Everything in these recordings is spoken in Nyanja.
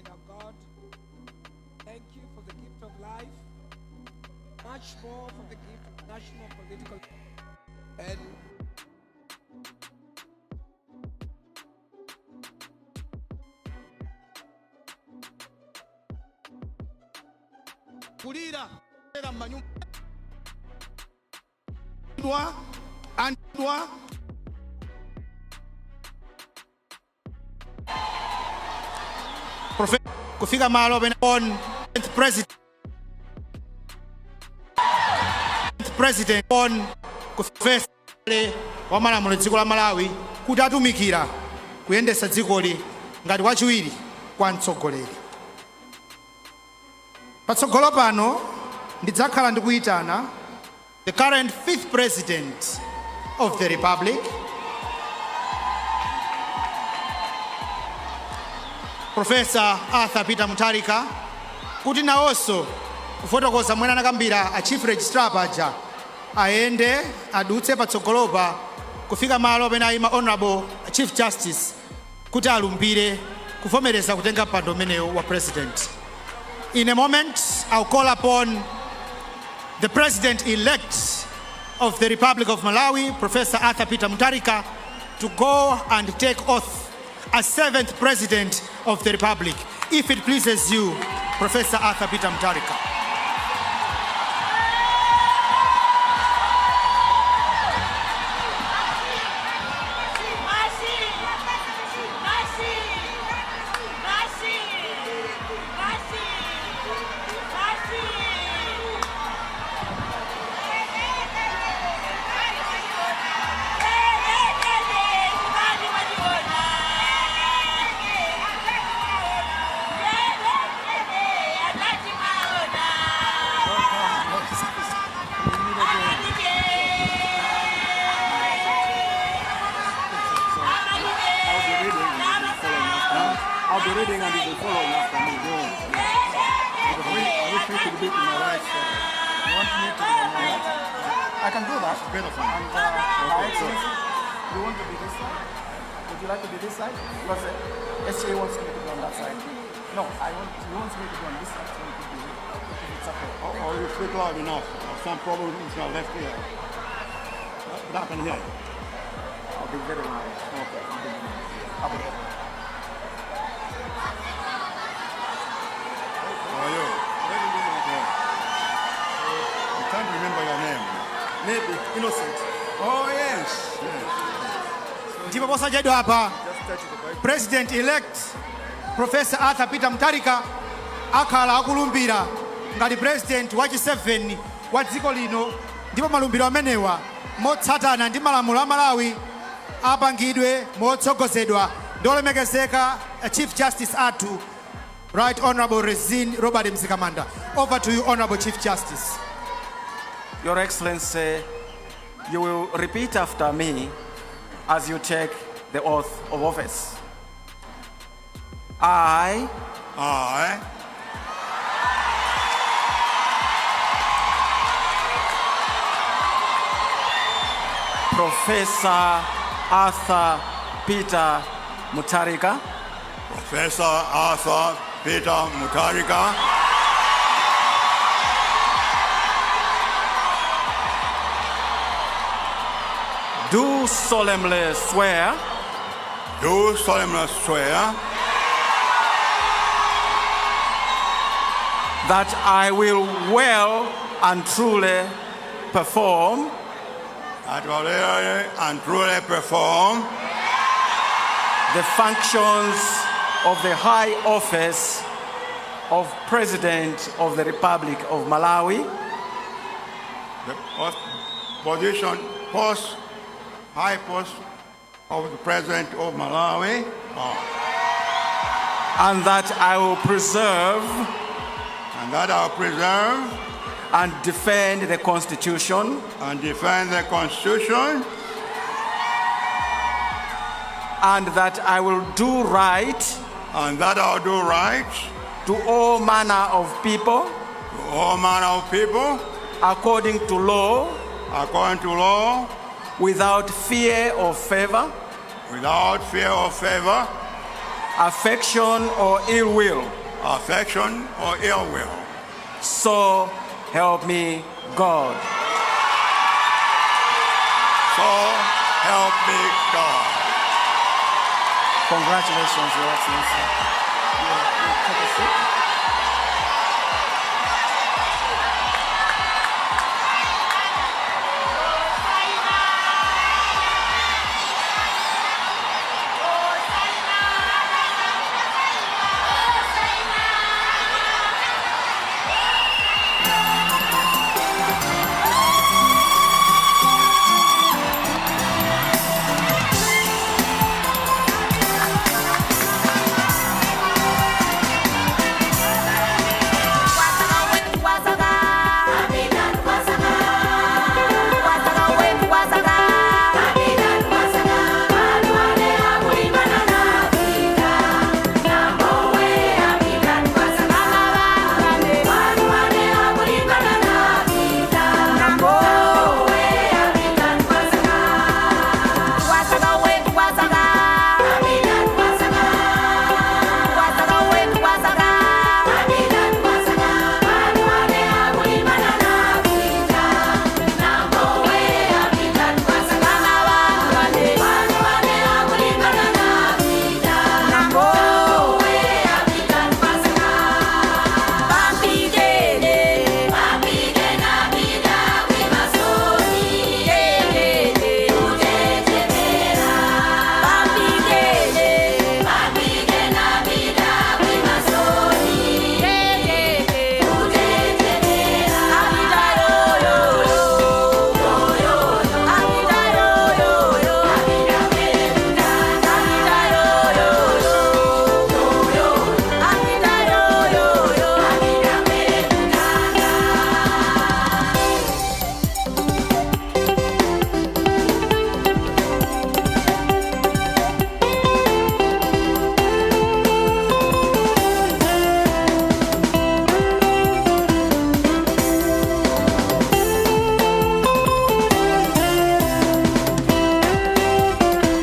and our God, thank you for the gift of life, much more for the gift of national political and Kulira era manyumba andwa kufika malo pene on president on kufesa wa malamulo dziko la Malawi kuti atumikira kuyendesa dzikoli ngati wachiwiri kwa mtsogoleri. Patsogolo pano ndidzakhala ndikuyitana the current fifth president of the republic, Professor Arthur Peter Mutharika, kuti nawonso kufotokoza mwene anakambira a chief registrar paja, ayende adutse patsogolopa kufika malo pene ayima Honorable Chief Justice kuti alumbire kuvomereza kutenga mpando umenewu wa president. In a moment, I'll call upon the president-elect of the Republic of Malawi, Professor Arthur Peter Mutharika, to go and take oath as seventh president of the Republic. If it pleases you, Professor Arthur Peter Mutharika. I'll be reading and you'll be following after me. Because I wish you could be to my right side. You want me to be on my right? I can do that. Better for me. And My Excellency, you want to be this side? Would you like to be this side? Because SJ wants me to be on that side. No, I want, he wants me to be on this side, so he could be here. If it's okay. Or you speak loud enough. Some problem with your left ear. But I can hear you. I'll be very loud. Okay. I'll be very loud. How are you? Yeah. I can't remember your name. Maybe Innocent. Oh, yes. Yes. Ndipo posachedwa apa president elect Professor Arthur Peter Mutharika akhala akulumbira ngati president wachi 7 wa dziko lino, ndipo malumbiro amenewa motsatana ndi malamulo a Malawi apangidwe motsogozedwa ndi olemekezeka Chief Justice athu, Right Honorable Rizine Robert Mzikamanda. Over to you, Honorable Chief Justice. Your Excellency, you will repeat after me as you take the oath of office. I, I, Professor Arthur Peter Mutharika, Professor Arthur Peter Mutharika, do solemnly swear do solemnly swear that I will well and truly perform that I will well and truly perform the functions of the high office of President of the Republic of Malawi, the position, post, high post of the President of Malawi, and that I will preserve and that I will preserve and defend the Constitution and defend the Constitution, and that I will do right and that I will do right to all manner of people to all manner of people according to law, according to law, without fear or favor, without fear or favor, Affection or ill will. Affection or ill will. So help me God. So help me God. Congratulations, Your Excellency. You take a seat.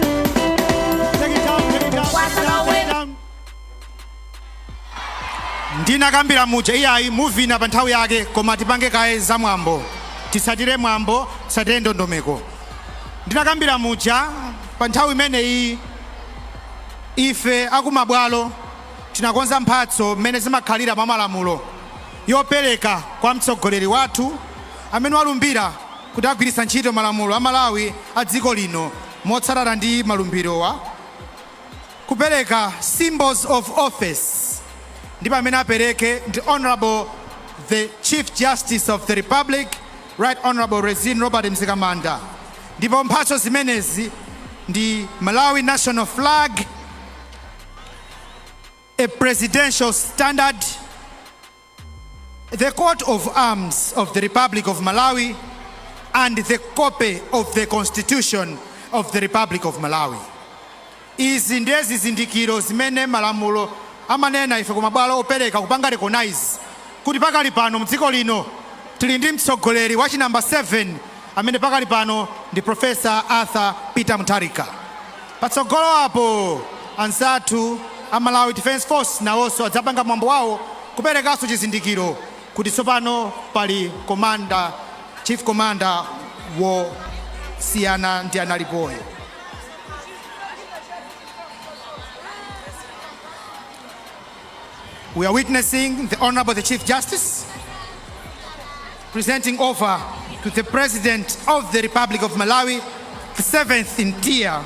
Take it down, take it down, take it down, take it down. Ndinakambira muja, iyayi, muvina pa nthawi yake, koma tipange kaye za mwambo, tisatire mwambo, tisatire ndondomeko. Ndinakambira muja, pa nthawi imeneyi ife akumabwalo tinakonza mphatso mmene zimakhalira mwa malamulo yopereka kwa mtsogoleri wathu amene walumbira kuti agwiritsa ntchito malamulo a Malawi a dziko lino motsatana ndi malumbirowa, kupereka symbols of office. Ndipo amene apereke ndi Honorable the Chief Justice of the Republic, Right Honorable Rizine Robert Mzikamanda. Ndipo mphatso zimenezi ndi Malawi national flag, a presidential standard, the coat of arms of the Republic of Malawi and the copy of the Constitution of the Republic of Malawi. Izi ndiye zizindikiro zimene malamulo amanena ife kumabwalo opereka kupanga recognize kuti pakali pano mdziko lino tili ndi mtsogoleri wa chinamba 7 amene pakali pano ndi Professor Arthur Peter Mutharika. Patsogolo apo anzathu a Malawi Defence Force nawonso adzapanga mwambo wawo kuperekanso chizindikiro kuti tsopano pali commander, chief commander wosiyana ndi analipoyo. We are witnessing the Honorable the Chief Justice presenting over to the President of the Republic of Malawi, the seventh in tier,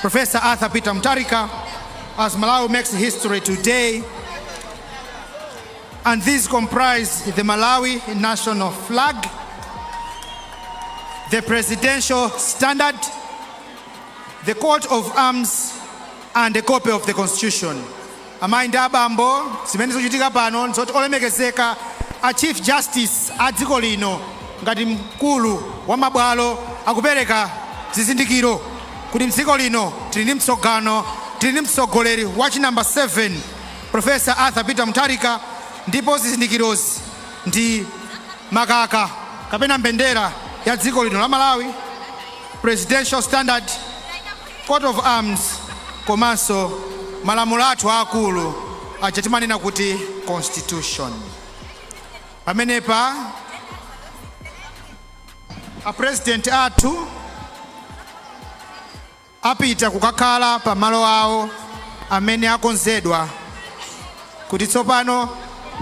Professor Arthur Peter Mutharika, as Malawi makes history today. And these comprise the Malawi national flag, the presidential standard, the coat of arms, and a copy of the Constitution. Amayi ndi abambo, zimene zikuchitika pano nzoti olemekezeka a Chief Justice a dziko lino ngati mkulu wa mabwalo akupereka zizindikiro kuti mdziko lino tili ndi mtsogano, tili ndi mtsogoleri wa chinamba 7, Professor Arthur Peter Mutharika. Ndipo zizindikirozi ndi makaka kapena mbendera ya dziko lino la Malawi, presidential standard, coat of arms komanso Malamulo athu akulu aja timanena kuti constitution. Pamenepa a president athu apita kukakhala pamalo awo amene akonzedwa kuti tsopano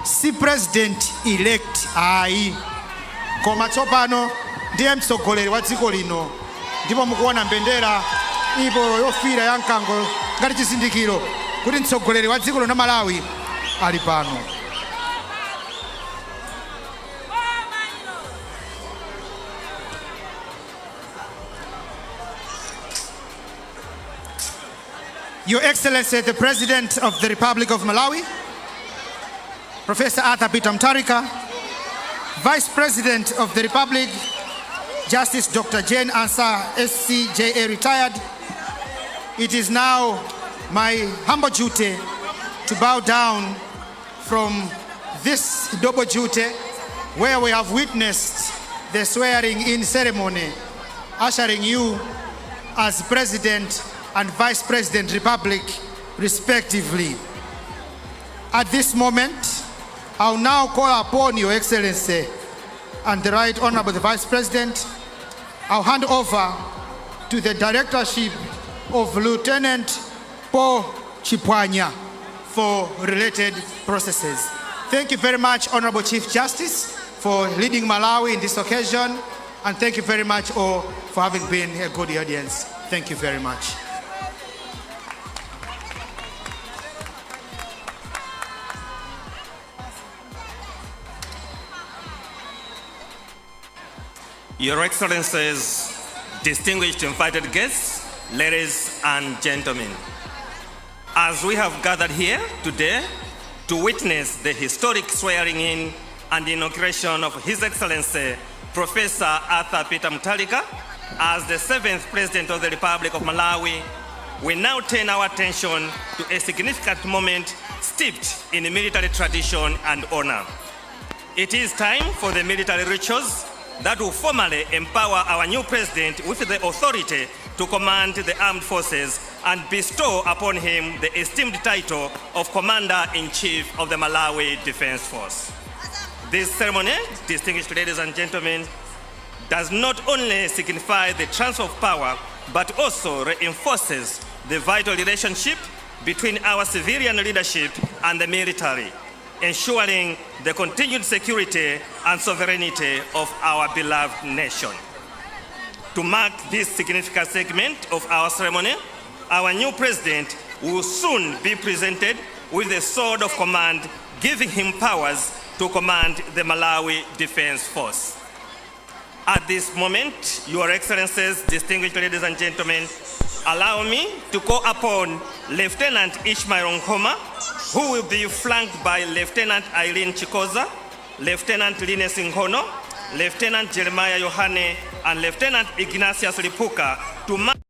si president elect ayi, koma tsopano ndiye mtsogoleri wa dziko lino. Ndipo mukuona mbendera ipo yofira ya mkango ngati chizindikiro kuti mtsogoleri wa dziko lino la Malawi ali pano. Your Excellency, the President of the Republic of Malawi, Professor Arthur Peter Mutharika, Vice President of the Republic, Justice Dr. Jane Ansah, SCJA retired, it is now my humble duty to bow down from this double duty where we have witnessed the swearing-in ceremony, ushering you as President and Vice President Republic, respectively. At this moment, I'll now call upon Your Excellency and the Right Honorable the Vice President. I'll hand over to the directorship of Lieutenant Paul Chipwanya for related processes. Thank you very much, Honorable Chief Justice, for leading Malawi in this occasion, and thank you very much all for having been a good audience. Thank you very much. Your Excellencies, distinguished invited guests, ladies and gentlemen, as we have gathered here today to witness the historic swearing in and inauguration of His Excellency Professor Arthur Peter Mutharika as the seventh President of the Republic of Malawi, we now turn our attention to a significant moment steeped in military tradition and honor. It is time for the military rituals that will formally empower our new president with the authority to command the armed forces and bestow upon him the esteemed title of Commander-in-Chief of the Malawi Defense Force. This ceremony, distinguished ladies and gentlemen, does not only signify the transfer of power, but also reinforces the vital relationship between our civilian leadership and the military, ensuring the continued security and sovereignty of our beloved nation. To mark this significant segment of our ceremony, our new president will soon be presented with the sword of command, giving him powers to command the Malawi Defense Force. At this moment, Your Excellencies, distinguished ladies and gentlemen, allow me to call upon Lieutenant Ishmael Nkoma, who will be flanked by Lieutenant Eileen Chikoza, Lieutenant Linus Nkono, Lieutenant Jeremiah Yohane, and Lieutenant Ignatius Lipuka to march